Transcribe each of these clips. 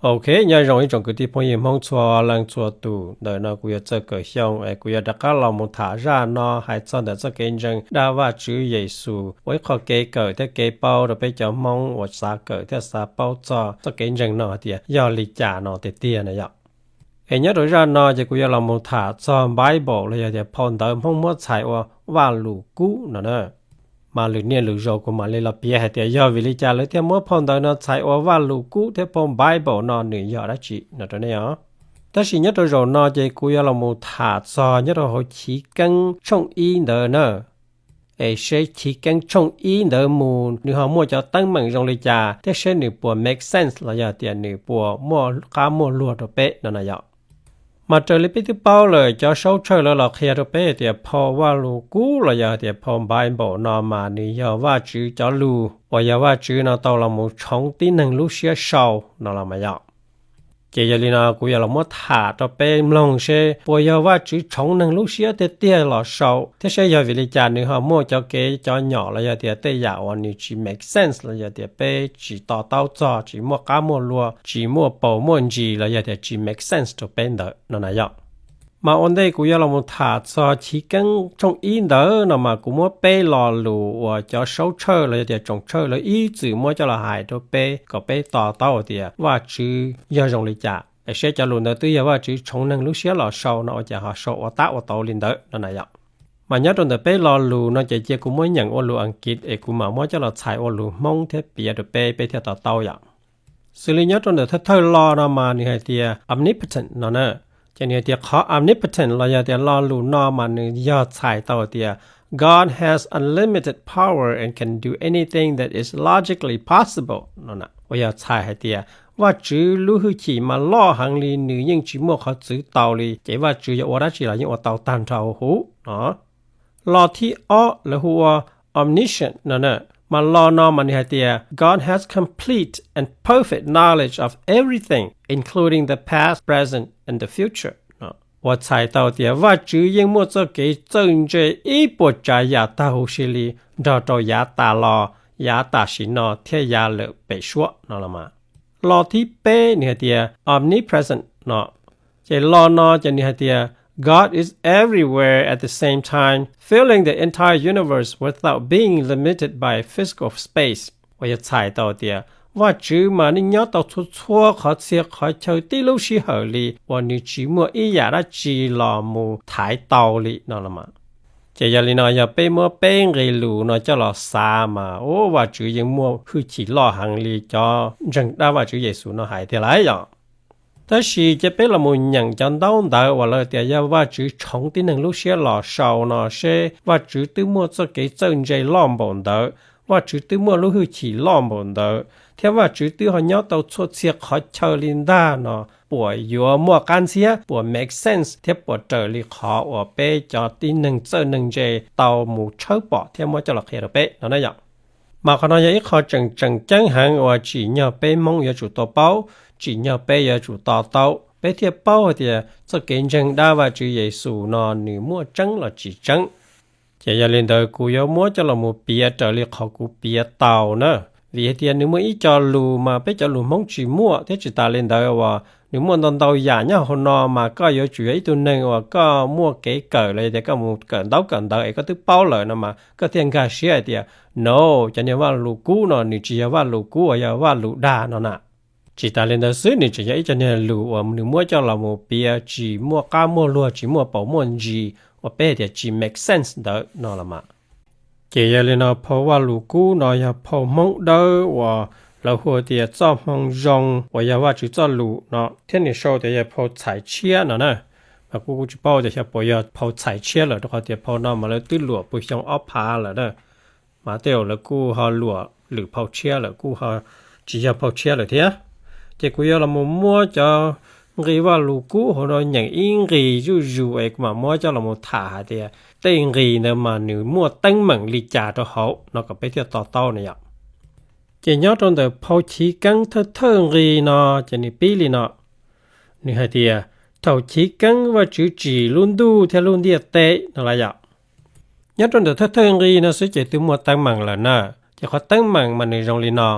Ok, nyob zoo ib tsoom kwv tij phooj ywg Hmoob txhua leej txhua tus, ntawm no kuv yog Txawj Kawm Xyooj es kuv yuav rov qab los mus tham zaj no hais txog ntawm txoj kev ntseeg dag Vajtswv Yexus ua ib qho kev kawm thiab kev paub rau peb cov Hmoob uas xav kawm thiab xav paub txog txoj kev ntseeg no hais tias yog li cas no tiag tiag na yom. Es nyob rau zaj no ces kuv yuav los mus tham txog Bible los yog tias phau ntawv Hmoob muab txhais ua Vajluskub no na. Mas lwm niaj lwm zaus kuv mam li los piav hais tias yog vim li cas lawv thiaj muab phau ntawv no txhais ua Vajluskub thiab phau Bible no nws yog dab tsi no rau nej os. Tab sis nyob rau zaum no ces kuv yuav los mus tham txog nyob rau hauv Chiv Keeb tshooj ib ntawd na. Es seb Chiv Keeb tshooj ib ntawd mus nws ho muaj cov teeb meem zoo li cas thiab seb nws puas make sense los yog tias nws puas muaj qab muaj luag rau peb no na yom. Mas raws li peb twb paub lawm, cov saub tshawj lawv los qhia rau peb hais tias phau Vajluskub los yog tias phau Bible no mas nws yog Vajtswv cov lus uas yog Vajtswv no tau los mus tshoov tib neeg lub siab sau no los mas yom. Ces yog li no kuv yuav los muab tham rau peb mloog seb puas yog Vajtswv tshoov neeg lub siab tiag tiag los sau thiab seb yog vim li cas nws ho muaj cov kev cov nyom los yog tias tej yam uas nws tsis make sense los yog tias peb tsis to taub txog, tsis muaj qab muaj luag, tsis muaj paus muaj ntsis los yog tias tsis make sense rau peb ntawd no na yom. Mas ua ntej kuv yuav los mus tham txog Chiv Keeb tshooj ib ntawd no mas kuv muab peb lo lus uas cov saub tshawj los yog tias tsoom tshawj lawv ib txwm muab coj los hais rau peb kom peb to taub hais tias Vajtswv yog zoo li cas, es seb cov lus ntawd twb yog Vajtswv tshoov neeg lub siab los sau no ua cas ho sau ua tab ua tau li ntawd no na yom. Mas nyob rau ntawm peb lo lus no ces cia kuv muab nyeem ua lus Askiv es kuv mam muab coj los txhais ua lus Hmoob thiab piav rau peb, peb thiaj to taub yom. Xws li nyob rau ntawm thawj thawj lo no mas nws hais tias omnipotent no na. Ces nws hais tias qhov omnipotent los yog tias lo lus no mas nws yog txhais tau tias God has unlimited power and can do anything that is logically possible no na, uas yog txhais hais tias Vajtswv lub hwj chim mas loj heev li, nws yeej tsis muaj qhov txwv tau li, ces Vajtswv yuav ua dab tsi los yeej ua tau tag nrho huv no. Lo thib ob lawv hu ua omniscient no na, mas lo no mas nws hais tias God has complete and perfect knowledge of everything, including the past, present, and the future no. Uas txhais tau tias Vajtswv yeej muaj txoj kev txawj ntse ib puas tsav yam tag huv si li, nrog rau yav tas los, yav tam sim no thiab yav lawm pem suab no los mas. Lo thib peb nws hais tias omnipresent no. Ces lo no ces nws hais tias God is everywhere at the same time, filling the entire universe without being limited by physical space. Uas yog txhais tau tias Vajtswv mas nws nyob tau txhua txhua qhov txhia qhov chaw tib lub sij hawm li uas nws tsis muaj ib yam dab tsi los mus thaiv tau li no los mas. Ces yog li no yog peb muab peb nqe lus no coj los xav mas ua Vajtswv yeej muaj hwj chim loj heev li cov ntseeg dag Vajtswv Yexus no hais tiag lauj yom. Tab sis cia peb los mus nyeem cov ntaub ntawv uas lawv tias yog Vajtswv tshoov tib neeg lub siab los sau no seb Vajtswv twb muaj txoj kev txawj ntse loj npaum ntawd, Vajtswv twb muaj lub hwj chim loj npaum ntawd, thiab Vajtswv twb ho nyob tau txhua txhia qhov chaw li ntag no puas yuav muaj qab ntxhiab, puas make sense thiab puas raws li qhov uas peb cov tib neeg txawj neeg ntse tau mus tshawb pom thiab muab coj los qhia rau peb no na yom. Mas qhov no yog ib qho tseem tseem ceeb heev uas tsim nyog peb Hmoob yuav tsum tau paub, tsim nyog peb yuav tsum to taub, peb thiaj paub hais tias txoj kev ntseeg dag Vajtswv Yexus no nws muaj tseeb los tsis tseeb. Ces yog li ntawd kuv yuav muab coj los mus piav raws li qhov kuv piav tau na. Vim hais tias nws muaj ib co lus mas peb cov lus Hmoob tsis muaj, thiab tsis tas li ntawd uas nws muaj ntau ntau yam nyob hauv no mas koj yuav tsum yog ib tug neeg uas koj muaj kev kawm los yog tias koj mus kawm ntaub kawm ntawv es koj twb paub lawm no mas koj thiaj nkag siab hais tias no, cov niag Vajluskub no nws tsis yog Vajluskub uas yog Vajlus dag no na. Tsis tas li ntawd xwb, nws tseem yog ib co niag lus uas nws muab coj los mus piav tsis muaj qab muaj luag, tsis muaj paus muaj ntsis, uas peb hais tias tsis make sense ntawd no los mas. Ces yog li no phau Vajluskub no yog phau Hmoob Dawb uas lawv hu tias txoj hmoo zoo uas yog Vajtswv txoj lus no, thiab nws sau tias yog phau txhais tshiab no na. Mas kuv kuv tsis paub tias xyov puas yog phau txhais tshiab lawm, rau qhov tias phau no mas lawv twb luam puag xyoo ob phav lawm na. Mas tej zaum lawv kuj ho luam lwm phau tshiab lawm, kuj ho tsis yog phau tshiab lawm thiab. Ces kuv yuav los mus muab cov nqi Vajluskub hauv no nyeem ib nqis zuj zus es kuv mam muab coj los mus tham hais tias tej nqis ntawd mas nws muaj teeb meem li cas rau hauv no kom peb thiaj to taub na yom. Ces nyob rau ntawm phau Chiv Keeb thawj thawj nqi no ces nws pib li no. Nws hais tias thaum chiv keeb Vajtswv tsim lub ntuj thiab lub ntiaj teb no los yom. Nyob rau ntawm thawj thawj nqi no xwb ces twb muaj teeb meem lawm na. Ces qhov teeb meem mas nws zoo li no,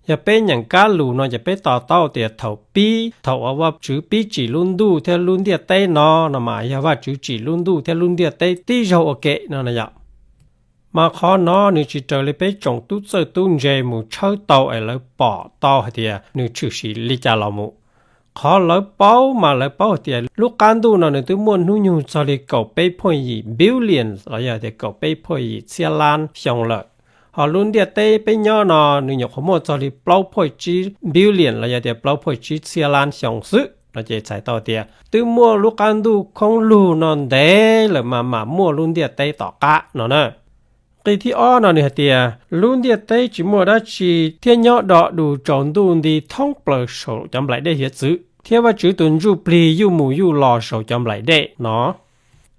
Yog peb nyeem kab lus no ces peb to taub tias thaum pib, thaum uas Vajtswv pib tsim lub ntuj thiab lub ntiaj teb no, no mas yog Vajtswv tsim lub ntuj thiab lub ntiaj teb tib zaug ua ke no na yom. Mas qhov no nws tsis raws li peb tsoom tub txawj tub ntse mus tshawb tau es lawv pom tau hais tias nws tshwm sim li cas los mus. Qhov lawv paub mas lawv paub hais tias lub qab ntuj no nws twb muaj hnub nyoog txog li kaum peb point yim billion los yog tias kaum peb point yim txhiab lab xyoo lawm. Ho lub ntiaj teb peb nyob no nws nyuam qhuav muaj txog li plaub point tsib billion los yog tias plaub point tsib txhiab lab xyoo xwb no ces txhais tau tias twb muaj lub qab ntuj khoob lug no ntev lawm mas mam muaj lub ntiaj teb tom qab no na. Nqi thib ob no nws hais tias lub ntiaj teb tsis muaj dab tsi thiab nyob do dus tsaus ntuj nti thoob plaws saum cov nplaim dej hiav txwv, thiab Vajtswv tus ntsuj plig yuj mus yuj los saum cov nplaim dej no.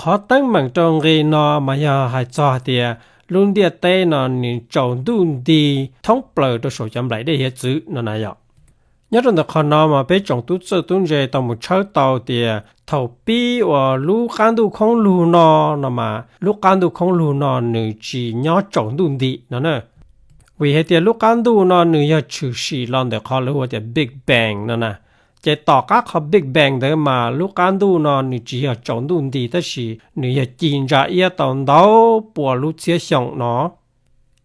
Qhov teeb meem rau nqi no mas yog hais txog hais tias lub ntiaj teb no nws tsaus ntuj nti thoob plaws rau saum cov nplaim dej hiav txwv no na yom. Nyob rau ntawm qhov no mas peb tsoom tub txawj tub ntse tau mus tshawb tau tias thaum pib uas lub qab ntuj khoob lug no, no mas lub qab ntuj khoob lug no nws tsis nyob tsaus ntuj nti no na. Vim hais tias lub qab ntuj no nws yog tshwm sim los ntawm qhov lawv hu tias Big Bang no na. Ces tom qab qhov Big Bang ntawd mas lub qab ntuj no nws tsis yog tsaus ntuj nti tab sis nws yog ci ntsa iab tau ntau pua lub txhiab xyoo no.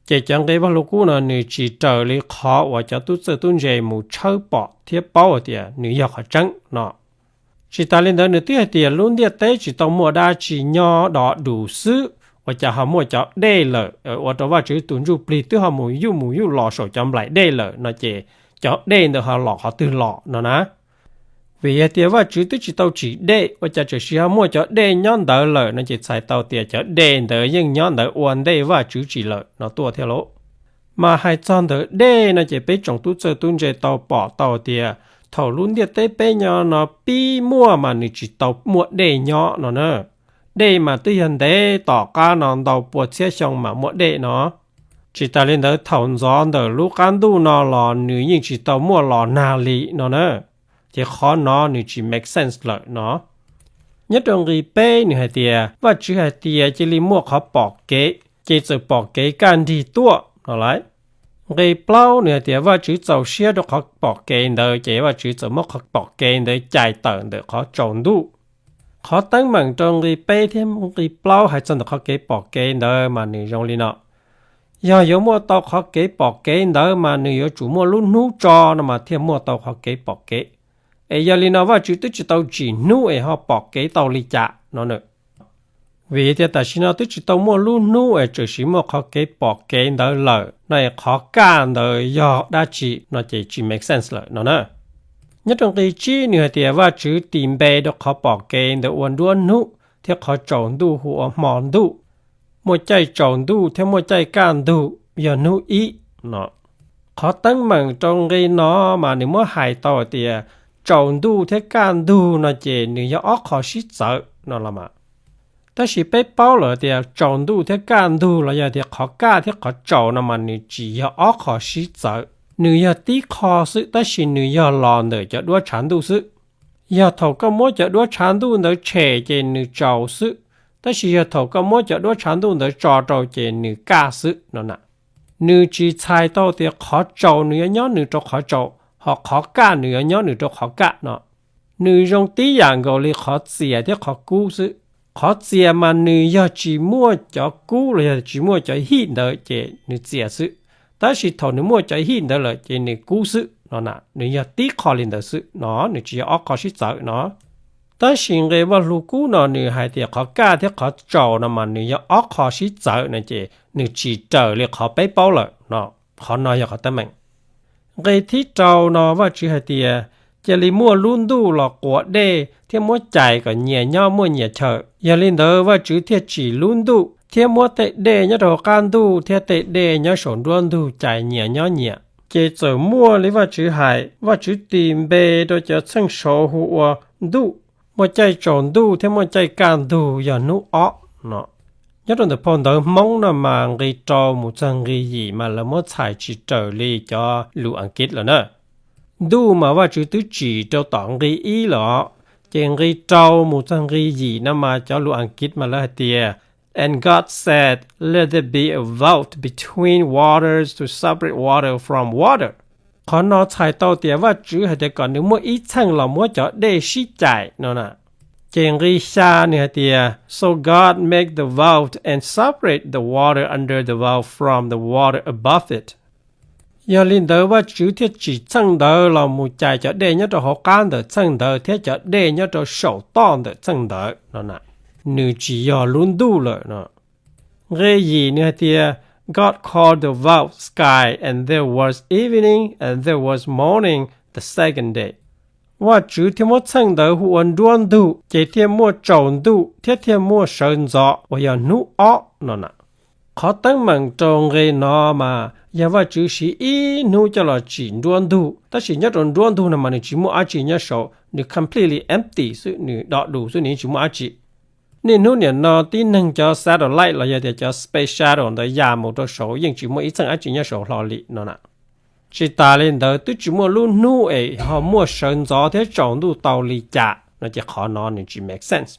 Ces cov nqi Vaj Lug Kub no nws tsis raws li qhov uas cov tub txawj tub ntse mus tshawb pom thiab paub hais tias nws yog qhov tseeb no. Tsis tas li ntawd nws twb hais tias lub ntiaj teb tsis tau muaj dab tsi nyob do dus xwb, ua cas ho muaj cov dej lawm, ua rau Vajtswv tus ntsuj plig twb ho mus yuj mus yuj los saum cov nplaim dej lawm no ces cov dej ntawd ho los qhov twg los no na. Vim hais tias Vajtswv twb tsis tau tsim dej ua cas tseem ho muaj cov dej nyob ntawd lawm no ces txhais tau tias cov dej ntawd yeej nyob ntawd ua ntej Vajtswv tsim lawm no tuaj thiab lauj. Mas hais txog ntawm dej no ces peb tsoom tub txawj tub ntse tau pom tau tias thaum lub ntiaj teb peb nyob no pib muaj mas nws tsis tau muaj dej nyob no na. Dej mas twb yog ntev tom qab no ntau pua txhiab xyoo mas muaj dej no. Tsis tas li ntawd thaum ntxov ntawm lub qab ntuj no los nws yeej tsis tau muaj los nag li no na. Ces qhov no nws tsis make sense lawm no. Nyob rau nqi peb nws hais tias Vajtswv hais tias cia li muaj qhov pom kev, ces txawm pom kev kaj nrig tuaj no lauj. Nqi plaub nws hais tias Vajtswv txaus siab rau qhov pom kev ntawd ces Vajtswv txawm muab qhov pom kev ntawd cais tawm ntawm qhov tsaus ntuj. Qhov teeb meem rau nqi peb thiab nqi plaub hais txog ntawm qhov kev pom kev ntawd mas nws zoo li no. Yog yuav muaj tau qhov kev pom kev ntawd mas nws yuav tsum muaj lub hnub tso no mas thiaj muaj tau qhov kev pom kev. Es yog li no Vajtswv twb tsis tau tsim hnub es ho pom kev tau li cas no na. Vim tias tam sim no twb tsis tau muaj lub hnub es tseem siv muaj qhov kev pom kev ntawd lawm no es qhov kaj ntawd yog dab tsi no ces tsis make sense lawm no na. Nyob rau nqi tsib nws hais tias Vajtswv tis npe rau qhov pom kev ntawd ua nruab hnub thiab qhov tsaus ntuj hu ua hmo ntuj. Muaj caij tsaus ntuj thiab muaj caij kaj ntug yog hnub ib no. Qhov teeb meem rau nqi no mas nws muab hais tau tias tsaus ntuj thiab kaj ntug no ces nws yog ob qho sib txawv no los mas. Tab sis peb paub lawm tias tsaus ntuj thiab kaj ntug los yog tias qhov kaj thiab qhov tsaus no mas nws tsis yog ob qho sib txawv, nws yog tib qho xwb tab sis nws yog los ntawm cov duab tshav ntuj xwb. Yog thaum koj muab cov duab tshav ntuj ntawd tshem ces nws tsaus xwb, tab sis yog thaum koj muab cov duab tshav ntuj ntawd tso rau ces nws kaj xwb no na. Nws tsis txhais tau tias qhov tsaus nws yuav nyob nws rau qhov tsaus, ho qhov kaj nws yuav nyob nws rau qhov kaj no. Nws zoo tib yam nkaus li qhov txias thiab qhov kub xwb. Qhov txias mas nws yog tsis muaj cov kub los yog tsis muaj cov hij ntawd ces nws txias xwb, tab sis thaum nws muaj cov hij ntawd lawm ces nws kub xwb no na. Nws yog tib qho li ntawd xwb no, nws tsis yog ob qho sib txawv no. Tab sis nqe Vaj Lug Kub no nws hais tias qhov kaj thiab qhov tsaus no mas nws yog ob qho sib txawv no ces nws tsis raws li qhov peb paub lawm no. Qhov no yog qhov teeb meem. Nqe thib rau no Vajtswv hais tias, cia li muaj lub ntuj los quas dej thiab muab cais kom nyias nyob muaj nyias chaw. Yog li ntawd Vajtswv thiaj tsim lub ntuj thiab muab tej dej nyob rau qab ntuj thiab tej dej nyob saum nruab ntug cais nyias nyob nyias. Ces txawm muaj li Vajtswv hais, Vajtswv tis npe rau cov txheej saud hu ua ntuj. Muaj caij tsaus ntuj thiab muaj caij kaj ntug yog hnub ob no. Nyob rau ntawm phau ntawv Hmoob no mas nqe rau mus txog nqe yim mas lawv muab txhais tsis raws li cov lus Askiv lawm na. Ntuj mas Vajtswv twb tsim rau tom nqe ib lawm os, ces nqe rau mus txog nqe yim no mas cov lus Askiv mas lawv hais tias, And God said, let there be a vault between waters to separate water from water. Qhov no txhais tau tias Vajtswv hais tias kom nws muaj ib txheej los muab cov dej sib cais no na. Ces nqi xya nws hais tias, so God make the vault and separate the water under the vault from the water above it. Yog li ntawd Vajtswv thiaj tsim txheej ntawd los mus cais cov dej nyob rau hauv qab ntawm txheej ntawd thiab cov dej nyob rau saum toj ntawm txheej ntawd no. Nws tsis yog lub ntuj lawm no. Nqe yim nws hais tias, God called the vault sky, and there was evening, and there was morning the second day. Vajtswv thiaj muab txheej ntawd hu ua nruab ntug, ces thiaj muaj tsaus ntuj thiab thiaj muaj sawv ntxov uas yog hnub ob no na. Qhov teeb meem rau nqe no mas yog Vajtswv siv ib hnub coj los tsim nruab ntug, tab sis nyob rau nruab ntug no mas nws tsis muaj dab tsi nyob saud, nws completely empty xwb, nws do dus xwb, nws yeej tsis muaj dab tsi. Niaj hnub nim no tib neeg cov satellite los yog tias cov space shuttle ntawd ya mus rau saud yeej tsis muaj ib txheej dab tsi nyob saud hlo li no na. Tsis tas li ntawd twb tsis muaj lub hnub es ho muaj sawv ntxov thiab tsaus ntuj tau li cas no ces qhov no nws tsis make sense.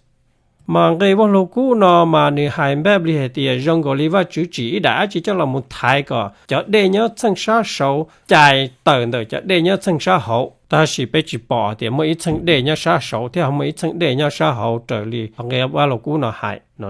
Mas nqe Vajluskub no mas nws hais npaj li hais tias zoo nkaus li Vajtswv tsim ib daim dab tsi coj los mus thaiv kom cov dej nyob txheej sab saud cais tawm ntawm cov dej nyob txheej sab hauv, tab sis peb tsis pom hais tias muaj ib txheej dej nyob sab saud thiab ho muaj ib txheej dej nyob sab hauv raws li qhov nqe Vajluskub no hais no.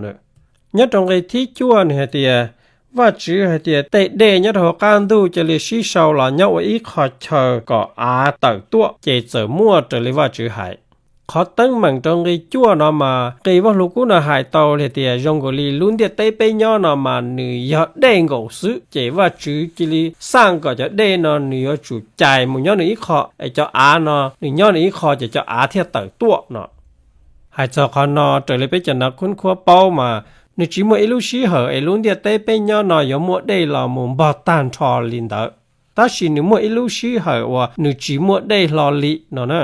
Nyob rau nqe thib cuaj nws hais tias, Vajtswv hais tias tej dej nyob rau hauv qab ntuj cia li sib sau los nyob ua ib qho chaw kom av tawm tuaj, ces txawm muaj raws li Vajtswv hais. Qhov teeb meem rau nqe cuaj no mas nqe Vajluskub no hais tau li tias zoo nkaus li lub ntiaj teb peb nyob no mas nws yog dej nkaus xwb, ces Vajtswv cia li xaj kom cov dej no nws yuav tsum cais mus nyob nws ib qho, es cov av no nws nyob nws ib qho ces cov av thiaj tawm tuaj no. Hais txog qhov no raws li peb cov nav khub khuab paub mas nws tsis muaj ib lub sij hawm es lub ntiaj teb peb nyob no yuav muaj dej los mus npog tag nrho li ntawd, tab sis nws muaj ib lub sij hawm uas nws tsis muaj dej hlo li no na.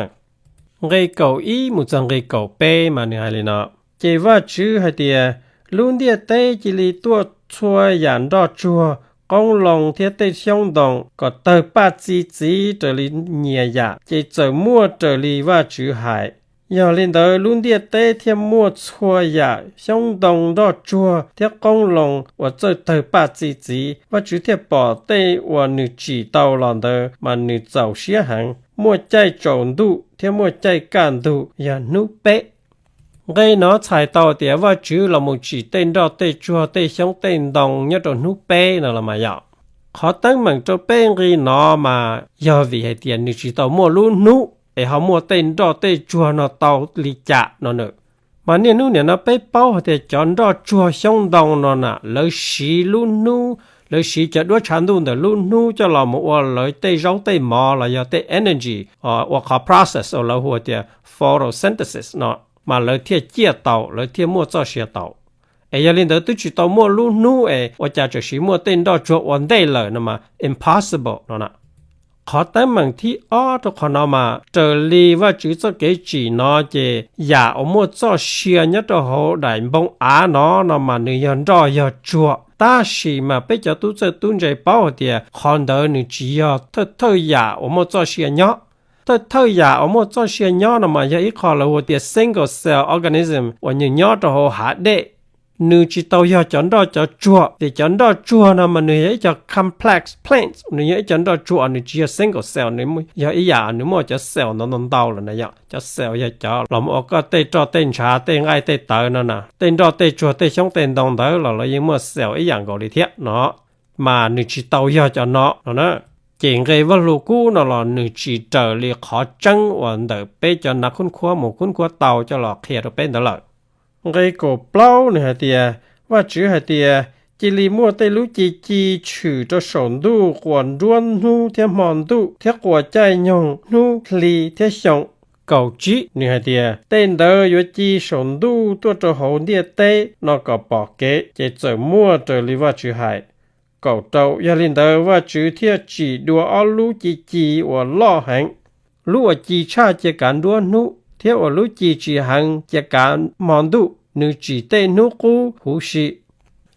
Nqe kaum ib mus txog nqe kaum peb mas nws hais li no, ces Vajtswv hais tias, lub ntiaj teb cia li tuaj txhua yam nroj tsuag, qoob loo thiab tej xyoob ntoo kom tawg paj txi txiv raws li nyias yam, ces txawm muaj raws li Vajtswv hais. Yog li ntawd lub ntiaj teb thiaj muaj txhua yam xyoob ntoo nroj tsuag thiab qoob loo uas txawj tawg paj txi txiv. Vajtswv thiaj pom tej uas nws tsim tau los ntawd mas nws txaus siab heev, muaj caij tsaus ntuj thiab muaj caij kaj ntug yog hnub peb. Nqe no txhais tau tias Vajtswv los mus tsim tej nroj tej tsuag tej xyoob tej ntoo nyob rau hnub peb no los mas yom. Qhov teeb meem rau peb nqe no mas yog vim hais tias nws tsis tau muaj lub hnub es ho muaj tej nroj tej tsuag no tau li cas no na. Mas niaj hnub nim no peb paub hais tias cov nroj tsuag xyoob ntoo no na lawv siv lub hnub, lawv siv cov duab tshav ntuj ntawm lub hnub coj los mus ua lawv tej zaub tej mov los yog tej energy, ua qhov process uas lawv hu tias photosynthesis no, mas lawv thiaj ciaj tau, lawv thiaj muaj txoj sia tau. Es yog li ntawd twb tsis tau muaj lub hnub es ua cas tseem siv muaj tej nroj tsuag ua ntej lawm no mas impossible no na. Qhov teeb meem thib ob rau qhov no mas raws li Vajtswv txoj kev tsim no ces yam uas muaj txoj sia nyob rau hauv daim npoo av no no mas nws yog nroj yog tsuag, tab sis mas peb cov tub txawj tub ntse paub hais tias qhov ntawd nws tsis yog thawj thawj yam uas muaj txoj sia nyob. Thawj thawj yam uas muaj txoj sia nyob no mas yog ib qho lawv hu tias single cell organism uas nws nyob rau hauv hav dej. Nws tsis tau yog cov nroj cov tsuag, vim cov nroj tsuag no mas nws yog ib co complex plants, nws yog ib co nroj tsuag, nws tsis yog single cell, nws yog ib yam nws muaj cov cell ntau ntau ntau lawm na yom. Cov cell yog cov los mus ua koj tej roj tej ntshav tej nqaij tej tawv no na, tej nroj tej tsuag tej xyoob tej ntoo ntawd los lawv yeej muaj cell ib yam nkaus li thiab no, mas nws tsis tau yog cov no no na. Ces nqe Vaj Lug Kub no los nws tsis raws li qhov tseeb uas ntawm peb cov nav khub khuab mus khub khuab tau coj los qhia rau peb ntawd lawm. Nqe kaum plaub nws hais tias, Vajtswv hais tias, cia li muaj tej lub ci ci tshwm rau saum ntuj quas nruab hnub thiab hmo ntuj thiab quas caij nyoog hnub hli thiab xyoo. Kaum tsib nws hais tias, tej ntawd yuav ci saum ntuj tuaj rau hauv ntiaj teb no kom pom kev, ces txawm muaj raws li Vajtswv hais. Kaum rau, yog li ntawd Vajtswv thiaj tsim dua ob lub ci ci uas loj heev, lub uas ci tshaj cia kav nruab hnub, thiab ua lub ci tsis heev cia kav hmo ntuj, nws tsim tej hnub qub huv si.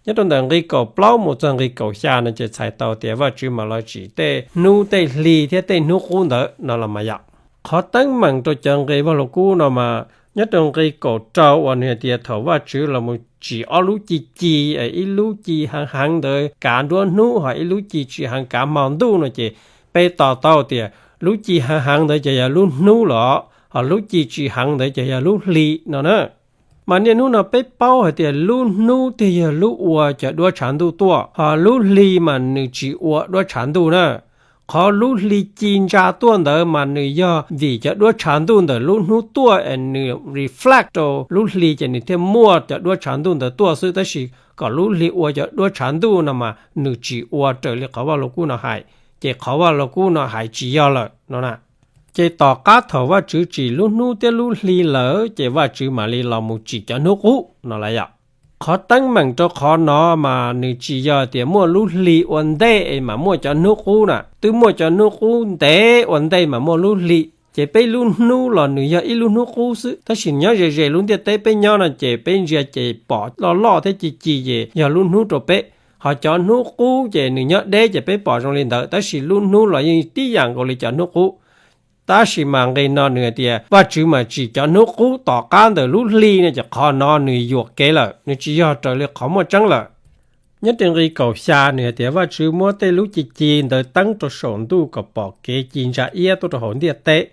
Nyob rau ntawm nqi kaum plaub mus txog nqi kaum xya no ces txhais tau tias Vajtswv mam los tsim tej hnub tej hli thiab tej hnub qub ntawd no los mas yom. Qhov teeb meem rau cov nqe Vaj Lug Kub no mas nyob rau nqi kaum rau uas nws hais tias thaum Vajtswv los mus tsim ob lub ci ci, ib lub ci heev heev ntawd kav nruab hnub, ho ib lub ci tsis heev kav hmo ntuj no ces Peb to taub tias lub ci heev heev ntawd ces yog lub hnub los, ho lub ci tsis heev ntawd ces yog lub hli no na. Mas niaj hnub no peb paub hais tias lub hnub thiaj yog lub ua cov duab tshav ntuj tuaj, ho lub hli mas nws tsis ua duab tshav ntuj na. Qhov lub hli ci ntsa tuaj ntawd mas nws yog vim cov duab tshav ntuj ntawm lub hnub tuaj es nws reflect rau lub hli ces nws thiaj muaj cov duab tshav ntuj ntawd tuaj xwb, tab sis kom lub hli ua cov duab tshav ntuj no mas nws tsis ua raws li qhov Vaj Lug Kub no hais, ces qhov Vaj Lug Kub no hais tsis yog lawm no na. Ces tom qab thaum Vajtswv tsim lub hnub thiab lub hli lawm ces Vajtswv mam li los mus tsim cov hnub qub no lawm yom. Qhov teeb meem rau qhov no mas nws tsis yog tias muaj lub hli ua ntej es mam muaj cov hnub qub na, twb muaj cov hnub qub ntev ua ntej mas muaj lub hli. Ces peb lub hnub los nws yog ib lub hnub qub xwb, tab sis nyob ze ze lub ntiaj teb peb nyob no ces peb ntsia ces pom loj loj thiab ci ci ces yog lub hnub rau peb. Ho cov hnub qub ces nws nyob deb ces peb pom zoo li ntawd, tab sis lub hnub los yeej tib yam nkaus li cov hnub qub. Tab sis mas nqe no nws hais tias Vajtswv mas tsim cov hnub qub tom qab ntawm lub hli no ces qhov no nws yuam kev lawm, nws tsis yog raws li qhov muaj tseeb lawm. Nyob rau nqe kaum xya nws hais tias Vajtswv muab tej lub ci ci ntawd teeb rau saum ntuj kom pom kev ci ntsa iab tuaj rau hauv ntiaj teb.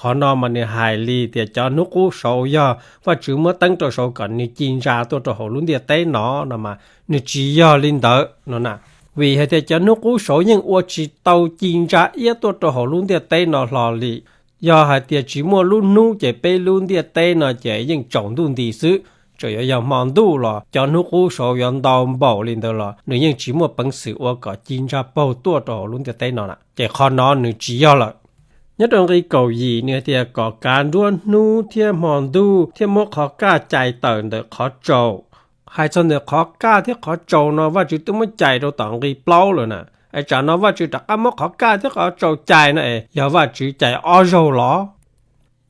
Qhov no mas nws hais li tias cov hnub qub saud yog Vajtswv muab teeb rau saud kom nws ci ntsa tuaj rau hauv lub ntiaj teb no no mas nws tsis yog li ntawd no na. Vim hais tias cov hnub qub saud yeej ua tsis tau ci ntsa iab tuaj rau hauv lub ntiaj teb no hlo li. Yog hais tias tsis muaj lub hnub ces peb lub ntiaj teb no ces yeej tsaus ntuj nti xwb, tseem yuav yog hmo ntuj los cov hnub qub saud yuav ntau npaum li ntawd los nws yeej tsis muaj peev xwm ua kom ci ntsa paug tuaj rau hauv lub ntiaj teb no na, ces qhov no nws tsis yog lawm. Nyob rau nqe kaum yim nws hais tias kom kav nruab hnub thiab hmo ntuj thiab muab qhov kaj cais tawm ntawm qhov tsaus. Hais txog ntawm qhov kaj thiab qhov tsaus no Vajtswv twb muab cais rau tom nqe plaub lawm na, es tsam no Vajtswv rov qab muab qhov kaj thiab qhov tsaus cais no es yog Vajtswv cais ob zaug los?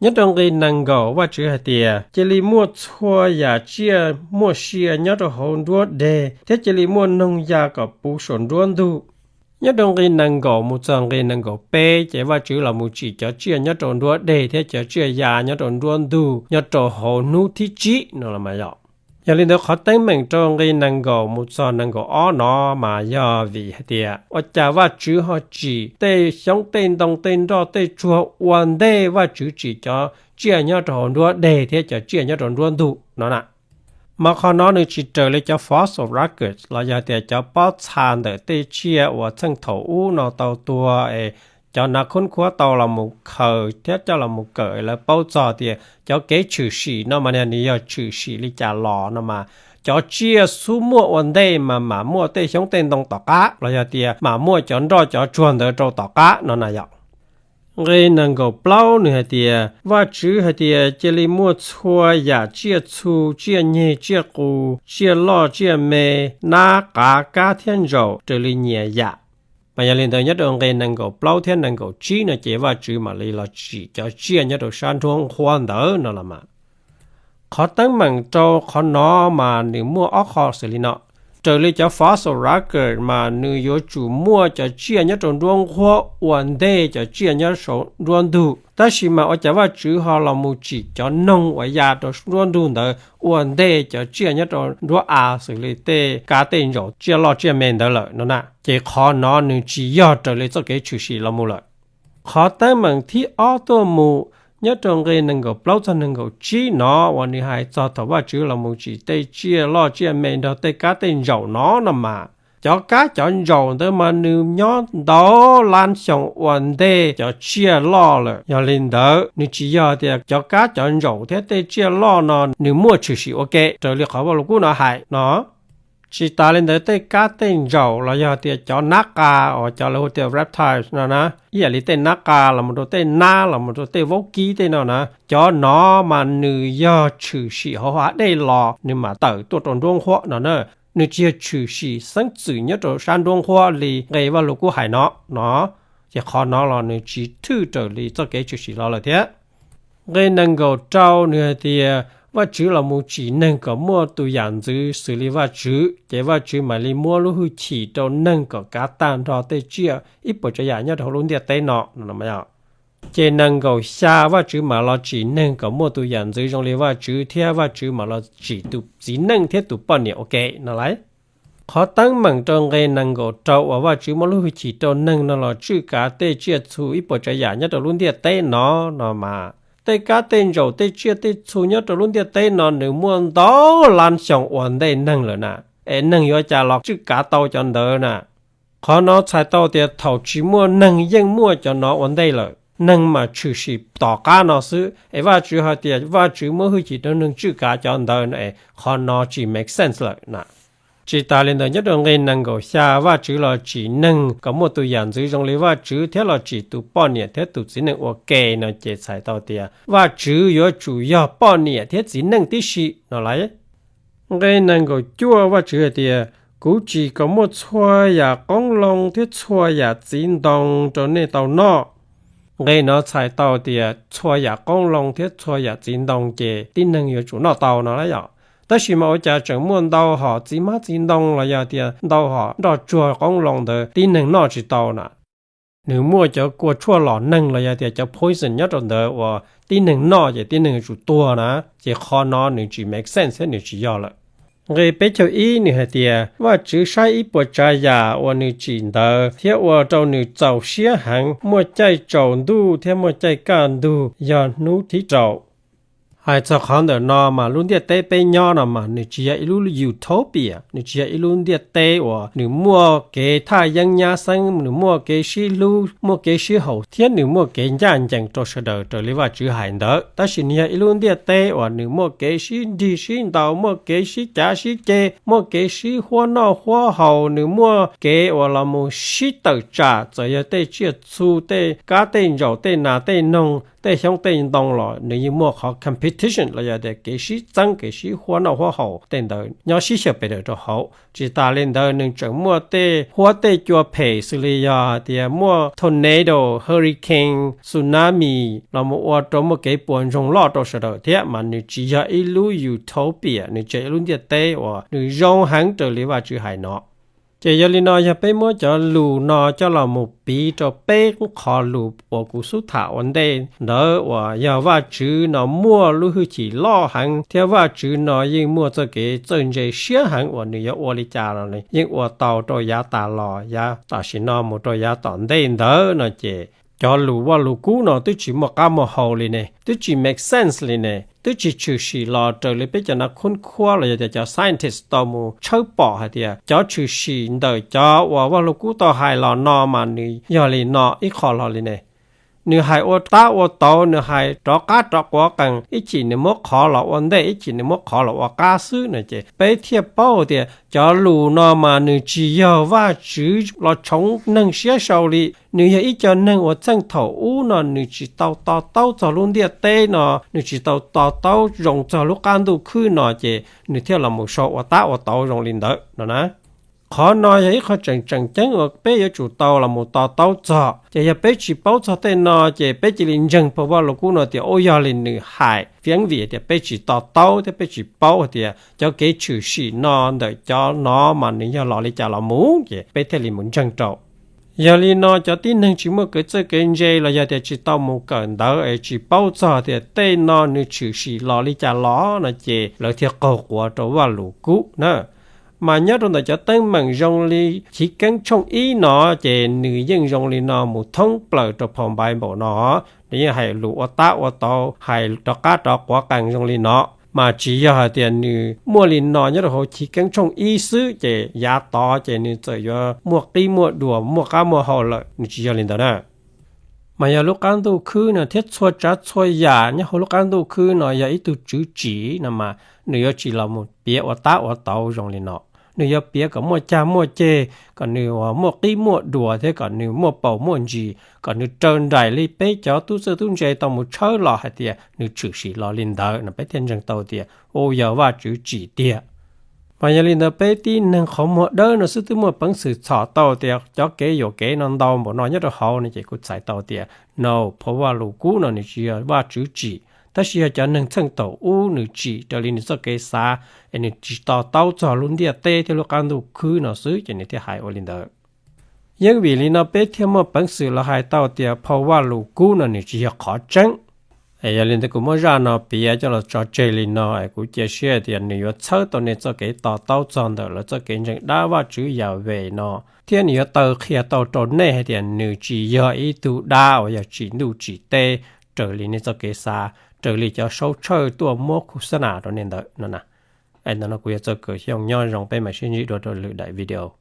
Nyob rau nqe nees nkaum Vajtswv hais tias cia li muaj txhua yam tsiaj muaj sia nyob rau hauv nruab deg thiab cia li muaj noog ya kom puv saum nruab ntug. Nyob rau nqe nees nkaum mus txog nqe nees nkaum peb ces Vajtswv los mus tsim cov tsiaj nyob rau nruab deg thiab cov tsiaj ya nyob rau nruab ntug nyob rau hauv hnub thib tsib no los mas yog. Yog li ntawd qhov teeb meem rau nqe nees nkaum mus txog nees nkaum ob no mas yog vim hais tias ua cas Vajtswv ho tsim tej xyoob tej ntoo tej nroj tej tsuag ua ntej Vajtswv tsim cov tsiaj nyob rau hauv nruab deg thiab cov tsiaj nyob rau nruab ntug no na. Mas qhov no nws tsis raws li cov fossil records los yog tias cov pob txha ntawm tej tsiaj uas txheej thaum ub no tau tuag es cov nav khoob khuab tau los mus khaws thiab coj los mus kawm lawv paub txog tias cov kev tshwm sim no mas nws yog tshwm sim li cas los no mas cov tsiaj xub muaj ua ntej mas mam muaj tej xyoob tej ntoo tom qab los yog tias mam muaj cov nroj cov tsuag ntawd rau tom qab no na yom. Nqe nees nkaum plaub nws hais tias Vajtswv hais tias cia li muaj txhua yam tsiaj txhu, tsiaj nyeg, tsiaj qus, tsiaj loj tsiaj me, nab qav kab thiab ntsaum raws li nyias yam. Mas yog li ntawd nyob rau nqe nees nkaum plaub thiab nees nkaum tsib no ces Vajtswv mam li los tsim cov tsiaj nyob rau sab nruab nqhuab ntawd no los mas. Qhov teeb meem rau qhov no mas nws muaj ob qho xws li no. Raws li cov fossil record mas nws yuav tsum muaj cov tsiaj nyob rau nruab nqhuab ua ntej cov tsiaj nyob saum nruab ntug, tab sis mas ua cas Vajtswv ho los mus tsim cov noog uas ya rau nruab ntug ntawd ua ntej cov tsiaj nyob rau nruab av xws li tej kab tej ntsaum tsiaj loj tsiaj me ntawd lawm no na? Ces qhov no nws tsis yog raws li txoj kev tshwm sim los mus lawm. Qhov teeb meem thib ob tuaj mus nyob rau nqe nees nkaum plaub txog nees nkaum tsib no uas nws hais txog thaum Vajtswv los mus tsim tej tsiaj loj tsiaj me nrog tej kab tej ntsaum no no mas, cov kab cov ntsaum ntawd mas nws nyob ntau lab xyoo ua ntej cov tsiaj loj lawm. Yog li ntawd nws tsis yog tias cov kab cov ntsaum thiab tej tsiaj loj no nws muaj tshwm sim ua ke raws li qhov Vaj Lug Kub no hais no. Tsis tas li ntawd tej kab tej ntsaum los yog tias cov nab qa uas cov lawv hu tias reptiles no na, ib yam li tej nab qa los mus rau tej nab los mus rau tej vaub kib tej no na, cov no mas nws yog tshwm sim hauv hav dej los nws mam tawm tuaj rau nruab nqhuab no na. Nws tsis yog tshwm sim xeeb txwm nyob rau sab nruab nqhuab li nqe Vaj Lug Kub hais no no. Ces qhov no los nws tsis thwj raws li txoj kev tshwm sim los lawm thiab. Nqe nees nkaum rau nws hais tias Vajtswv los mus tsim neeg kom muaj tus yam ntxwv xws li Vajtswv, ces Vajtswv mam li muab lub hwj chim rau neeg kom kav tag nrho tej tsiaj ib puas tsav yam nyob rau hauv lub ntiaj teb no. Ces nees nkaum xya Vajtswv mam los tsim neeg kom muaj tus yam ntxwv zoo li Vajtswv thiab Vajtswv mam los tsim tus txiv neej thiab tus poj niam ua ke no lauj. Qhov teeb meem rau nqe nees nkaum rau uas Vajtswv muab lub hwj chim rau neeg no los tswj kav tej tsiaj txhu ib puas tsav yam nyob rau lub ntiaj teb no no mas, tej kab tej ntsaum tej tsiaj tej txhu nyob rau lub ntiaj teb no nws muaj ntau lab xyoo ua ntej neeg lawm na, es neeg yuav cas los tswj kav tau cov ntawd na. Qhov no txhais tau tias thaum tsis muaj neeg yeej muaj cov no ua ntej lawm, neeg mas tshwm sim tom qab no xwb es Vajtswv hais tias Vajtswv muab hwj chim rau neeg tswj kav cov ntawd no es qhov no tsis make sense lawm na. Tsis tas li ntawd nyob rau nqe nees nkaum xya Vajtswv los tsim neeg kom muaj tus yam ntxwv zoo li Vajtswv thiab los tsim tus poj niam thiab tus txiv neej ua ke no ces txhais tau tias Vajtswv yuav tsum yog poj niam thiab txiv neej tib si no lauj. Nqe nees nkaum cuaj Vajtswv hais tias, kuv tsim kom muaj txhua yam qoob loo thiab txhua yam txiv ntoo rau nej tau noj. Nqe no txhais tau tias txhua yam qoob loo thiab txhua yam txiv ntoo ces tib neeg yuav tsum noj tau no lauj yom. Tab sis mas ua cas tseem muaj ntau hom txiv hmab txiv ntoo los yog tias ntau hom nroj tsuag qoob loo ntawd tib neeg noj tsis tau na? Nws muaj cov kua tshuaj lom neeg los yog tias cov poison nyob rau ntawd uas tib neeg noj ces tib neeg yuav tsum tuag na, ces qhov no nws tsis make sense thiab nws tsis yog lawm. Nqe peb caug ib nws hais tias Vajtswv saib ib puas tsav yam uas nws tsim ntawd thiab ua rau nws txaus siab heev, muaj caij tsaus ntuj thiab muaj caij kaj ntug yog hnub thib rau. Hais txog qhov ntawm no mas lub ntiaj teb peb nyob no mas nws tsis yog ib lub utopia, nws tsis yog ib lub ntiaj teb uas nws muaj kev thaj yeeb nyab xeeb, nws muaj kev sib hlub, muaj kev sib haum thiab nws muaj kev ncaj ncees rau sawv daws raws li Vajtswv hais ntawd. Tab sis nws yog ib lub ntiaj teb uas nws muaj kev sib nrig sib ntaus, muaj kev sib cav sib ceg, muaj kev sib huab noj huab haus, nws muaj kev uas los mus sib tawm tsam, txawm yog tej tsiaj txhu, tej kab tej ntsaum, tej nas tej noog, tej xyoob tej ntoo los nws yeej muaj qhov competition los yog tias kev sib txeeb, kev sib huab noj huab haus tej ntawd nyob sib xyaw pes daws rau hauv. Tsis tas li ntawd nws tseem muaj tej huab tej cua phem xws li yog tias muaj tornado, hurricane, tsunami los mus ua rau muaj kev puas ntsoog loj rau sawv daws thiab, mas nws tsis yog ib lub utopia, nws tsis yog ib lub ntiaj teb uas nws zoo heev raws li Vajtswv hais no. Ces yog li no yog peb muab cov lus no coj los mus piv rau peb qho lus uas kuv xub tham ua ntej ntawd uas yog Vajtswv no muaj lub hwj chim loj heev thiab Vajtswv no yeej muaj txoj kev txawj ntse siab heev uas nws yuav ua li cas los yeej ua tau rau yav tas los, yav tam sim no mus rau yav tom ntej ntawd no ces cov lus Vajluskub no twb tsis muaj qab muaj hau li ne, twb tsis make sense li ne, twb tsis tshwm sim los raws li peb cov nav khub khuab los yog tias cov scientist tau mus tshawb pom hais tias cov tshwm sim ntawm cov uas Vajluskub tau hais los no mas nws yog li no ib qho los li ne. Nws hais ua tab ua tauv, nws hais rov qab rov quav qees, ib chim nws muab qhov los ua ntej, ib chim nws muab qhov los ua qab xwb no ces peb thiaj paub tias cov lus no mas nws tsis yog Vajtswv los tshoov neeg siab sau li. Nws yog ib co neeg uas txheej thaum ub no nws tsis tau to taub txog lub ntiaj teb no, nws tsis tau to taub zoo txog lub qab ntuj khwb no ces nws thiaj los mus sau ua tab ua tauv zoo li ntawd no na. Qhov no yog ib qho tseem tseem ceeb uas peb yuav tsum tau los mus to taub txog. Ces yog peb tsis paub txog tej no ces peb cia li ntseeg phau Vajluskub no tias ua yog li nws hais, vim vim tias peb tsis to taub thiab peb tsis paub hais tias cov kev tshwm sim no ntawm cov no mas nws yog los li cas los mus ces peb thiaj li mus ntseeg rau. Yog li no cov tib neeg tsis muaj kev txawj kev ntse los yog tias tsis tau mus kawm ntawv es tsis paub txog tias tej no nws tshwm sim los li cas los no ces lawv thiaj qaug quav rau Vajluskub na. Mas nyob rau ntawm cov teeb meem zoo li Chiv Keeb tshooj ib no ces nws yeej zoo li no mus thoob plaws rau phau Npaiv Npaum no. Nws yeej hais lus ua tab ua tauv, hais rov qab rov quav qees zoo li no, mas tsis yog hais tias nws muaj li no nyob rau hauv Chiv Keeb tshooj ib xwb ces yav tod ces nws txawm yuav muaj qib muaj duas muaj qab muaj hau lawm, nws tsis yog li ntawd na. Mas yog lub qab ntuj khwb no thiab txhua tsav txhua yam nyob hauv lub qab ntuj khwb no yog ib tug tswv tsim no mas nws yuav tsis los mus piav ua tab ua tauv zoo li no. Nws yuav piav kom muaj cag muaj ceg, kom nws muaj qib muaj duas thiab kom nws muaj paus muaj ntsis, kom nws raws nraim li peb cov tub txawj tub ntse tau mus tshawb los hais tias nws tshwm sim los li ntawd no peb thiaj ntseeg tau tias u yog Vajtswv tsim tiag. Mas yog li ntawd peb tib neeg qhov muag dawb no xwb twb muaj peev xwm txhom tau tias cov kev yuam kev no ntau npaum no nyob rau hauv no ces kuv txhais tau tias no phau Vajluskub no nws tsis yog Vajtswv tsim, tab sis yog cov neeg txheej thaum ub nws tsim raws li nws txoj kev xav es nws tsis to taub txog lub ntiaj teb thiab lub qab ntuj khwb no xwb ces nws thiaj hais ua li ntawd. Yeej vim li no peb thiaj muaj peev xwm los hais tau tias phau Vajluskub no nws tsis yog qhov tseeb. Yog li ntawd kuv muab zaj no piav coj los tso tseg li no es kuv cia siab tias nws yuav txhawb tau nej txoj kev to taub txog ntawm lawv txoj kev ntseeg dab Vajtswv Yahweh no, thiab nws yuav taw qhia tau rau nej hais tias nws tsis yog ib tug dab uas yog tsim ntuj tsim teb raws li nej txoj kev xav, raws li cov saub tshawj tuaj muab khu xab nas rau nej ntawd no na. Es ntawm no kuv yog Txawj Kaws Xyooj, nyob zoo, peb mam sib ntsib dua rau lwm daim video.